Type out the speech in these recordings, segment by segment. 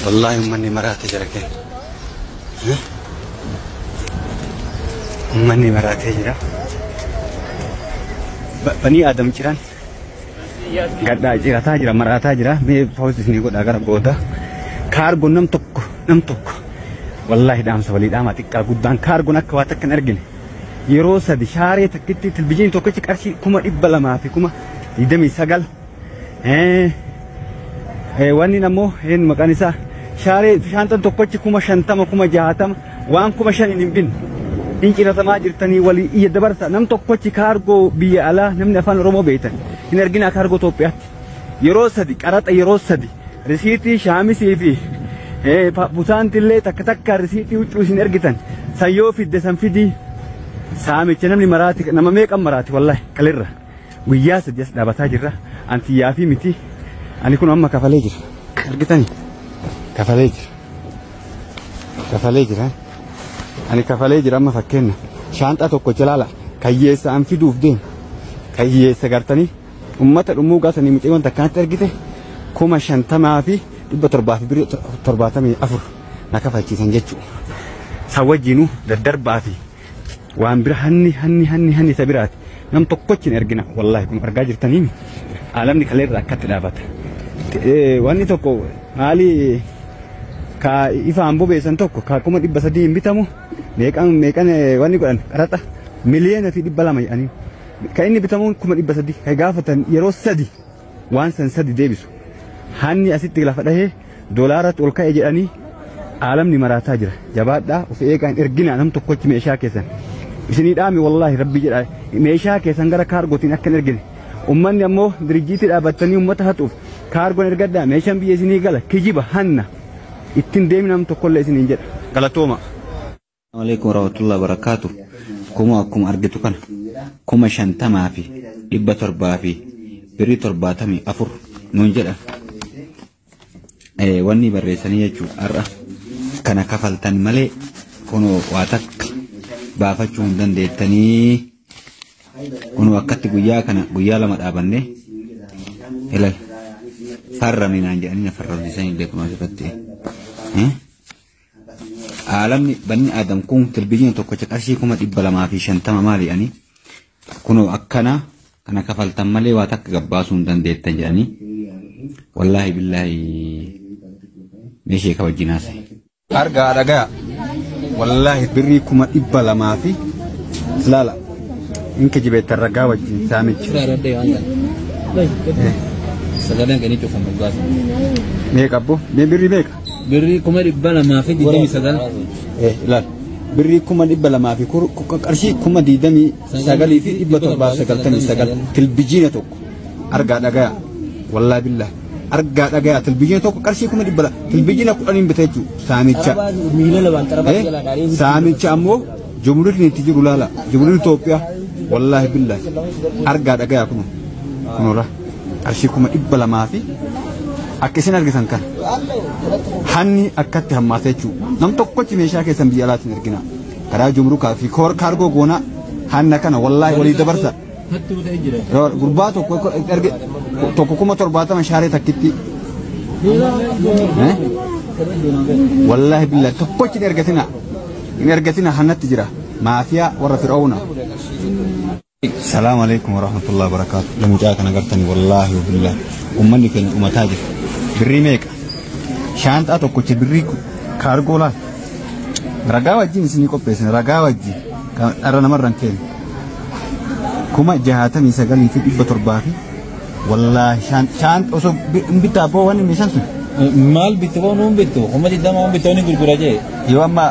Wallaahi uummanni maraatee jira keenya. Uummanni maraatee jira. Banii Aadam ciran gadhaa cirataa jira, maraataa jira. Mee pause isinii godhaa gara booda. Kaargoon nam tokko nam tokko, wallaahi dhaamsa walii dhaama, xiqqaa guddaan kaargoon akka waa takka hin argine. Yeroo sadi shaaree takkitti televizyiinii tokkichi qarshii 229,000. Wanni ammoo maqaan isaa shaaree shaantan tokkochi 50,000, 60,000, waan 5,000 hin binne. Hin ciratamaa jirtanii, walii iyya dabarsa. Nam tokkochi kaargoo biyya alaa, namni afaan Oromoo beektan, hin argina kaargoo Itoophiyaatti. Yeroo sadi qaraxa, yeroo sadi risiitii shaamisii fi busaantillee takka takka risiitii huccuu isin ergitan san yoo fidde san fidii. Saamicha namni maraati, nama meeqan maraati? Wallahi kalirra guyyaa 3 as dhaabataa jirra. Antiyyaa fi miti, ani kun amma kafalee jira, argitanii, kafalee jira, kafalee jira, ani kafalee jira. Amma fakkeenya shaanxaa tokko jalaala kayyeessa an fiduuf deemu kayyeessa gartanii ummata dhumuu gaasanii mucayyoon takkanatti ergite 50,774 na kafalchiisan jechuudha. San wajjinuu daddarbaa fi waan bira hanni hanni hanni hanni isa biraati. Nam tokkochi hin ergina, wallaahi kun argaa jirtanii alamni kaleerra akkatti dhaabata. Wanni tokko maali ka ifaan bobeessan tokko ka 300,000 hin bitamu, meeqan meeqan wanni godhan qaraxa 1,200,000 jedhanii ka inni bitamuun 300,000 ka gaafatan yeroo sadi waan san sadi deebisu. Hanni asitti lafa dhahee doolaaratti ol ka'e jedhanii aalamni maraataa jira. Jabaadhaa, of eegaa, hin ergina nam tokkochi meeshaa keessan. Isinii dhaami, wallaahi rabbi jedha, meeshaa keessan gara kaargootiin akka hin ergine. Ummanni ammoo dirjiitii dhaabattanii ummata hatuuf kaargoon ergadhaa, meeshaan biyya isinii gala, kijiba hanna ittiin deemi nam tokkollee isiniin jedha. Galatooma. Alaikum warahmatullahi wabarakatuh. Kuma akkuma argitu kana 50,774 nuun jedha. Wanni barreessanii jechuudha, har'a kana kafaltan malee kunoo waa takka baafachuu hin dandeettanii. Kunoo akkatti guyyaa kana guyyaa 2 dhaabannee ilal farrami naan jedhanii na farramsiisan illee kunoo asirratti. Aalamni banni Aadam kun televizyiina tokkocha qarshii 250,000 maali ani kunoo akkana kana kafaltan malee waa takka gabbaasuu hin dandeettan jedhanii, wallaahi billaahi meeshee kabajjin haasa'e. Argaa dhagaa, wallaahi birrii 200,000 fi ilaala in kijibeettan ragaa wajjin saamicha. Sagaleen kan cufamu dhugaasa. Meeqa abbo? Mee birrii meeqa? Birrii 229,000. Ilaal, birrii 200,000 fi qarshii 29,799 televizyiina tokko. Argaa dhagaa, wallaahi billaahi argaa dhagaa, televizyiina tokko qarshii 200,000, televizyiina 10n bita jechuudha saamicha. Miila lamaan xarabaa jalaa dhaanii. Saamicha ammoo jumhuriin itti jiru laala, jumhuriin Itoophiyaa, wallaahi billaahi argaa dhagaa, kun kunuura qarshii 200,000 fi akka isin argitan kana hanni akkatti hammaata jechuudha. Nam tokkochi meeshaa keessan biyya alaatiin ergina karaa jumrukaa fi kaargoo goonaa hanna kana, wallaahi walii dabarsa. Hattuu ta'e jira. Gurbaa tokko erge tokko 70,000 shaaree takkitti. Wallaahi billaahi tokkochi hin ergatina, hin ergatina, hannatti jira maafiyaa warra fir'auna. Salaamu alaikum warahmatullahi wabarakatuh. Mucaa kana gartanii, wallaahi billahi ummanni keenya umataa jira. Birrii meeqa? Shaanxaa tokkocha birrii kaargoo laal. Ragaa wajjin isinii qopheessine, ragaa wajjin dharra namarran kennu. 69,700 fi wallaahi shaanxa osoo hin bittaa boo wanni meeshaan sun. Maal bitte boo, nuun bittu 20,000 waan bitte, wani gurgura jee. Yoo amma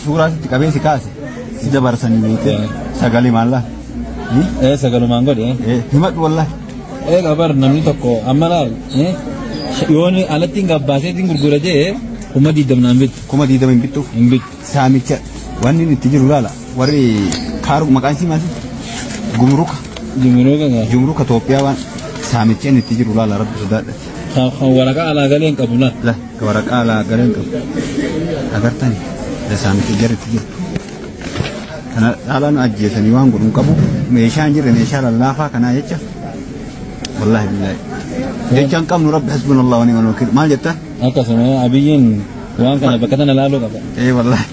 suuraa sitti qabee si kaase si dabarsanii beekte sagalee maallaa. Sagalumaan godhe. Himadhu wallaahi. Qabar namni tokko amma laal yoon alatti hin gabbaaseetiin gurgura jee 20,000 naan bittu. 20,000 hin bittuuf. Hin bittu. Saamicha wanni inni itti jiru laala, warri kaaru maqaan isii maali? Gumruka. Jumruu kan. Jumruka Itoophiyaa waan saamicha inni itti jiru laala, rabbi sodaadha. Kan waraqaa alaa galee hin qabu laal. La ka waraqaa alaa galee hin qabu. Agartani saamicha jarri itti jirtu. Kana caalaa nu ajjeesanii waan godhu hin qabu. Meeshaa hin jirre, meeshaa lallaafaa kanaa jecha. Wallaahi billaahi. Jecha hin qabnu, rabbi hasbunallah wa ni'mal wakiil. Maal jetta? Akkasuma Abiyyiin waan kana bakka tana laaluu qaba. Ee wallaahi.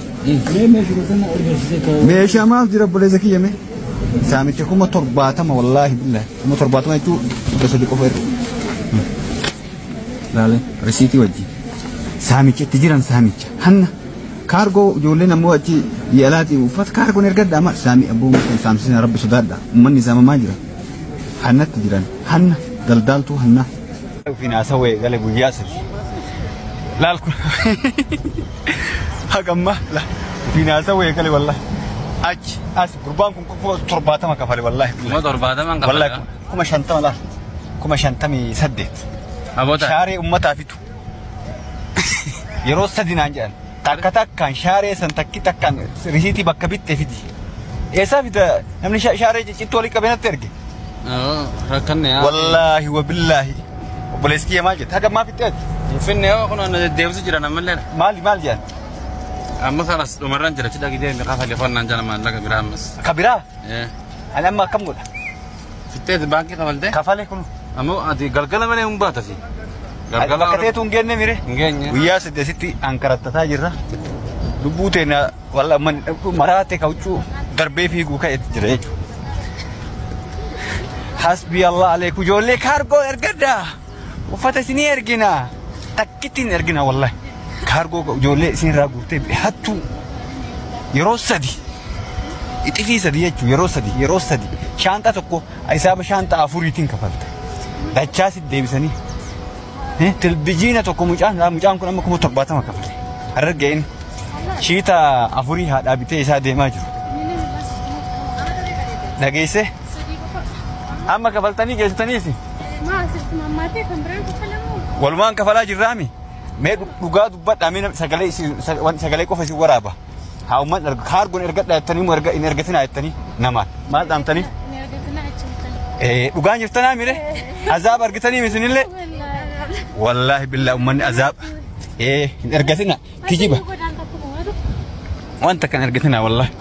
Meeshaa maaf jira obboleessa kiyya mee? Saamicha 70,000 wallaahi billahi. 70,000 jechuun 300 qofa irra. Laale risiitii wajjin. Saamicha itti jiran saamicha. Hanna kaargoo ijoolleen ammoo achi biyya alaatii uffata kaargoon ergadha amma saami abboo kan saamsisna rabbi sodaadha. Uummanni saamamaa jira. Hannatti jiran. Hanna daldaaltuu hanna. Ofiin haasawee gale guyyaa sadi. Laal kun hagamma la ofiin haasawee gale wallahi. Achi as gurbaan kun 70,000 kafale wallahi. 70,000 Wallahi 50,000 laal. 58,000. Aboota. Shaaree uummataafitu. Yeroo sadi naan jedhan. Takka takkaan shaaree san takki takkaan risiitii bakka bittee fidi. Eessaa fida namni shaaree ciccittuu walii qabee natti erge. Rakkanne yaa. Wallaahi wabillaahi. Obboleessi kiyya maal jette? Haga maaf itti ati? Finne yoo kun na deddeebisu jira namallee. Maali maal jedhan? Amma kanas dhumarraan jira cidha gidee mi kafa lefannaan jala maallaqa biraa ammas. Ka biraa? Ani amma akkam godha? Fitteeti baankii kafaltee? Kafale kun. Ammoo ati galgala malee hin baatasi. Galgala Bakka ta'etu hin geenne mire. Hin geenye. Guyyaa sadii asitti ankarattataa jirra. Lubbuu teenya walla maraate ka huccuu darbee fiiguu ka'etti jira jechuudha. Hasbi Allah aleeku ijoollee kaargoo ergadhaa. Uffata isinii ergina. Takkittiin ergina wallahi. Kaargoo ijoollee isinirraa guurtee hattuu yeroo sadi. Ixifii sadi jechuudha yeroo sadi yeroo sadi. Shaanxaa tokko hisaaba shaanxaa afuriitiin kafalte. Dachaa sitti deebisanii. Televizyiina tokko mucaan kun amma 70,000 kafale. Harargeen shiita afurii haadhaa bitee isaa deemaa jiru. Dhageesse? Amma kafaltanii geessitaniis? Walumaan kafalaa jirraami. Mee dhugaa dubbadhaa mee sagalee qofa isin waraaba. Haa uummanni kaargoon ergadhaa jettanii moo hin ergatinaa jettanii namaan maal dhaamtanii? Dhugaan jirtanaa mire? Azaaba argitanii isinillee? Wallaahi billaa uummanni azaaba. Hin ergatina kijiba. Wanta kan ergatina wallaahi.